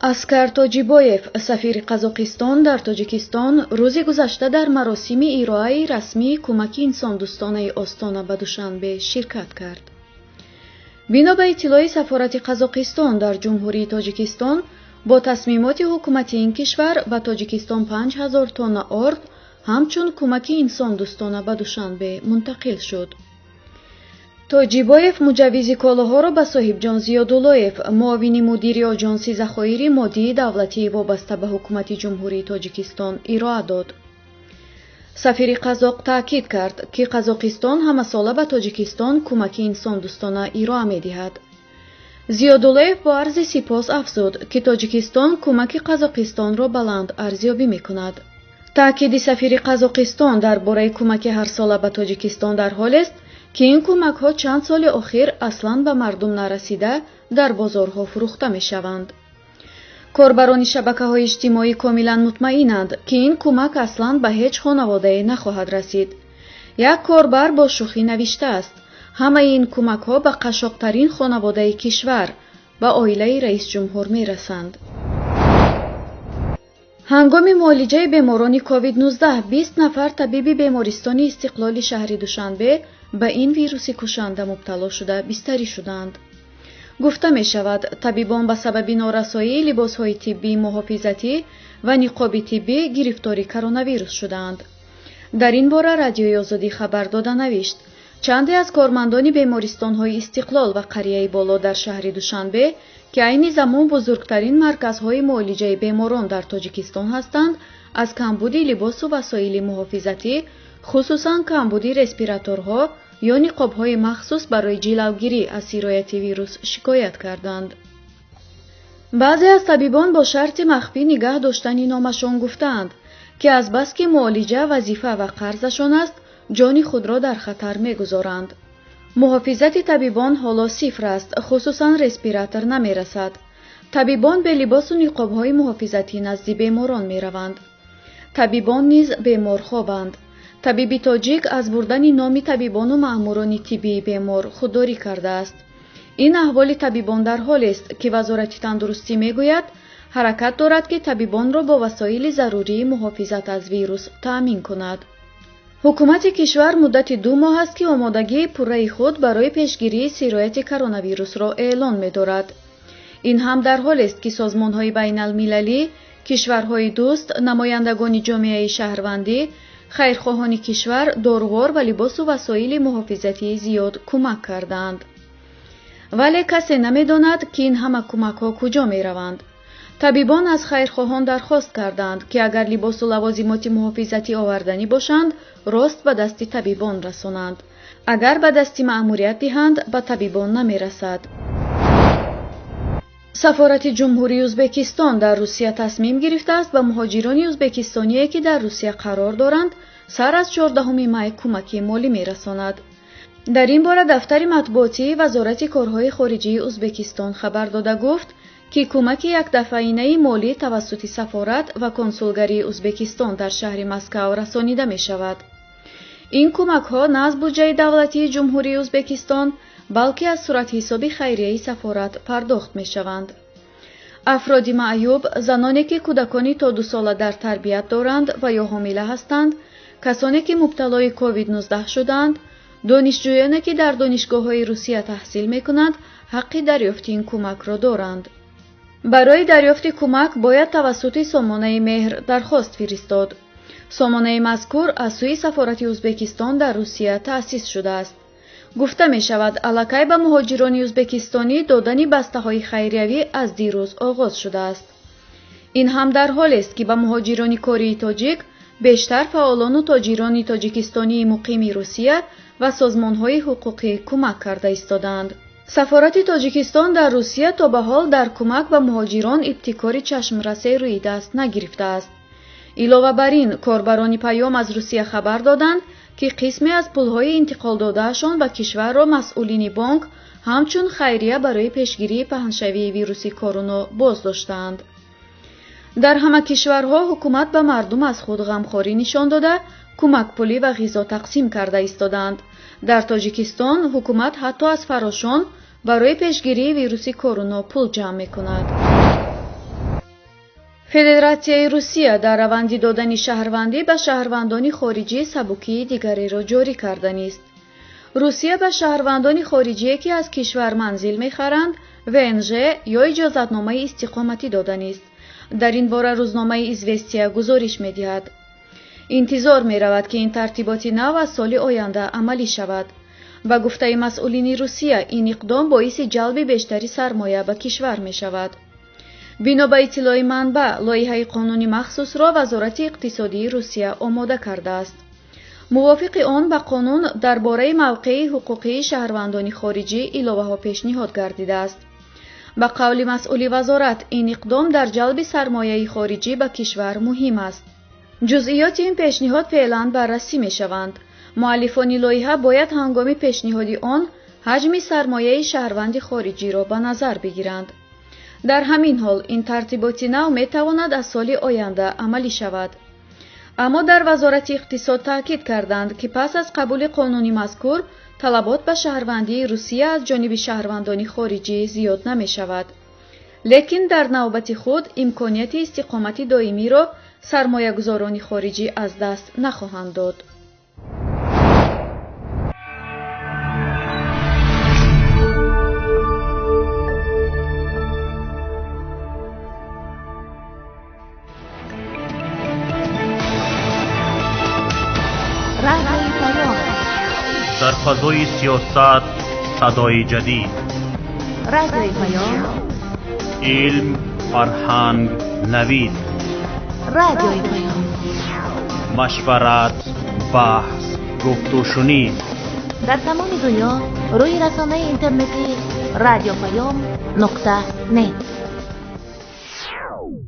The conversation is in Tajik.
Аскар Тоҷибоев, сафири Қазоқистон дар Тоҷикистон, рӯзи гузашта дар маросими ироаи расмии кӯмаки инсондӯстонаи Остона ба Душанбе ширкат кард. Бино ба иттилои сафорати Қазоқистон дар Ҷумҳурии Тоҷикистон, бо тасмимоти ҳукумати ин кишвар ба Тоҷикистон 5000 тонна орд ҳамчун кӯмаки инсондӯстона ба Душанбе мунтақил шуд. Тоҷибоев муҷаввизи колоҳоро ба Соҳибҷон Зиёдуллоев, муовини мудири Оҷонси захоири моддии давлатии вобаста ба ҳукумати Ҷумҳурии Тоҷикистон ироа дод. Сафири қазоқ таъкид кард, ки Қазоқистон ҳамасола ба Тоҷикистон кӯмаки инсондӯстона ироа медиҳад. Зиёдуллоев бо арзи сипос афзуд, ки Тоҷикистон кӯмаки Қазоқистонро баланд арзёбӣ мекунад. Таъкиди сафири Қазоқистон дар бораи кӯмаки ҳарсола ба Тоҷикистон дар ҳолест, ки ин кӯмакҳо чанд соли охир аслан ба мардум нарасида дар бозорҳо фурӯхта мешаванд. Корбарони шабакаҳои иҷтимоӣ комилан мутмаинанд, ки ин кӯмак аслан ба ҳеҷ хонаводае нахоҳад расид. Як корбар бо шӯхӣ навиштааст: ҳамаи ин кӯмакҳо ба қашшоқтарин хонаводаи кишвар, ба оилаи раисҷумҳур мерасанд. Ҳангоми муолиҷаи беморони COVID-19 20 нафар табиби бемористони Истиқлоли шаҳри Душанбе ба ин вируси кушанда мубтало шуда бистарӣ шуданд. Гуфта мешавад, табибон ба сабаби норасоии либосҳои тиббии муҳофизатӣ ва ниқоби тиббӣ гирифтори коронавирус шудаанд. Дар ин бора Радиои Озодӣ хабар дода навишт: чанде аз кормандони бемористонҳои Истиқлол ва Қарияи Боло дар шаҳри Душанбе, ки айни замон бузургтарин марказҳои муолиҷаи беморон дар Тоҷикистон ҳастанд, аз камбуди либосу васоили муҳофизатӣ, хусусан камбуди респираторҳо ё ниқобҳои махсус барои ҷилавгирӣ аз сирояти вирус шикоят карданд. Баъзе аз табибон бо шарти махфӣ нигаҳ доштани номашон гуфтаанд, ки азбаски муолиҷа вазифа ва қарзашон аст, ҷони худро дар хатар мегузоранд. Муҳофизати табибон ҳоло сифр аст, хусусан респиратор намерасад. Табибон бе либосу ниқобҳои муҳофизатӣ назди беморон мераванд. Табибон низ беморхобанд. Табиби тоҷик аз бурдани номи табибону маъмурони тиббии бемор худдорӣ кардааст. Ин аҳволи табибон дар ҳолест, ки Вазорати тандурустӣ мегӯяд, ҳаракат дорад, ки табибонро бо васоили зарурии муҳофизат аз вирус таъмин кунад. Ҳукумати кишвар муддати 2 моҳ аст, ки омодагии пурраи худ барои пешгирии сирояти коронавирусро эълон медорад. Ин ҳам дар ҳолест, ки созмонҳои байналмилалӣ, кишварҳои дӯст, намояндагони ҷомеаи шаҳрвандӣ, хайрхоҳони кишвар дорувор ва либосу васоили муҳофизатии зиёд кӯмак кардаанд. Вале касе намедонад, ки ин ҳама кӯмакҳо куҷо мераванд. Табибон аз хайрхоҳон дархост карданд, ки агар либосу лавозимоти муҳофизатӣ оварданӣ бошанд, рост ба дасти табибон расонанд. Агар ба дасти маъмурият диҳанд, ба табибон намерасад. Сафорати Ҷумҳурии Ӯзбекистон дар Русия тасмим гирифтааст ба муҳоҷирони ӯзбекистоние, ки дар Русия қарор доранд, сар аз 14 май кӯмаки молӣ мерасонад. Дар ин бора дафтари матбуотии Вазорати корҳои хориҷии Ӯзбекистон хабар дода гуфт, ки кӯмаки якдафъаинаи молӣ тавассути сафорат ва консулгарии Ӯзбекистон дар шаҳри Москав расонида мешавад. Ин кӯмакҳо на аз буҷаи давлатии Ҷумҳурии Ӯзбекистон, балки аз суратҳисоби хайрияи сафорат пардохт мешаванд. Афроди маъюб, заноне ки кӯдакони то 2 сола дар тарбият доранд ва ё ҳомила ҳастанд, касоне ки мубталои COVID-19 шудаанд, донишҷӯёне ки дар донишгоҳҳои Русия таҳсил мекунанд, ҳаққи дарёфти ин кӯмакро доранд. Барои дарёфти кӯмак бояд тавассути сомонаи Меҳр дархост фиристод. Сомонаи мазкур аз сӯи сафорати Ӯзбекистон дар Русия таъсис шудааст. Гуфта мешавад, аллакай ба муҳоҷирони ӯзбекистонӣ додани бастаҳои хайриявӣ аз дирӯз оғоз шудааст. Ин ҳам дар ҳолест, ки ба муҳоҷирони кории тоҷик бештар фаъолону тоҷирони тоҷикистонии муқими Русия ва созмонҳои ҳуқуқӣ кӯмак карда истодаанд. Сафорати Тоҷикистон дар Русия то ба ҳол дар кӯмак ба муҳоҷирон ибтикори чашмрасе рӯи даст нагирифтааст. Илова бар ин, корбарони паём аз Русия хабар доданд, ки қисме аз пулҳои интиқолдодаашон ба кишварро масъулини бонк ҳамчун хайрия барои пешгирии паҳншавии вируси корона боз доштаанд. Дар ҳама кишварҳо ҳукумат ба мардум аз худ ғамхорӣ нишон дода, кӯмакпулӣ ва ғизо тақсим карда истодаанд. Дар Тоҷикистон ҳукумат ҳатто аз фарошон барои пешгирии вируси корона пул ҷамъ мекунад. Федератсияи Русия дар раванди додани шаҳрвандӣ ба шаҳрвандони хориҷӣ сабукии дигареро ҷорӣ карданист. Русия ба шаҳрвандони хориҷие, ки аз кишвар манзил мехаранд, ВНЖ ё иҷозатномаи истиқоматӣ доданист. Дар ин бора рӯзномаи «Известия» гузориш медиҳад. Интизор меравад, ки ин тартиботи нав аз соли оянда амалӣ шавад. Ба гуфтаи масъулини Русия, ин иқдом боиси ҷалби бештари сармоя ба кишвар мешавад. Бино ба иттилои манбаъ, лоиҳаи қонуни махсусро Вазорати иқтисодии Русия омода кардааст. Мувофиқи он ба қонун дар бораи мавқеи ҳуқуқии шаҳрвандони хориҷӣ иловаҳо пешниҳод гардидааст. Ба қавли масъули вазорат, ин иқдом дар ҷалби сармояи хориҷӣ ба кишвар муҳим аст. Ҷузъиёти ин пешниҳод феълан баррасӣ мешаванд. Муаллифони лоиҳа бояд ҳангоми пешниҳоди он ҳаҷми сармояи шаҳрванди хориҷиро ба назар бигиранд. Дар ҳамин ҳол ин тартиботи нав метавонад аз соли оянда амалӣ шавад. Аммо дар Вазорати иқтисод таъкид карданд, ки пас аз қабули қонуни мазкур талабот ба шаҳрвандии Русия аз ҷониби шаҳрвандони хориҷӣ зиёд намешавад. Лекин дар навбати худ имконияти истиқомати доимиро сармоягузорони хориҷӣ аз даст нахоҳанд дод. Дар фазои сиёсат садои ҷадид, Радиои Паём, илм, фарҳанг, навид, Радиои Паём, машварат, баҳс, гуфтушунид. Дар тамоми дунё рӯи расонаи интернетии радиопаём.нет.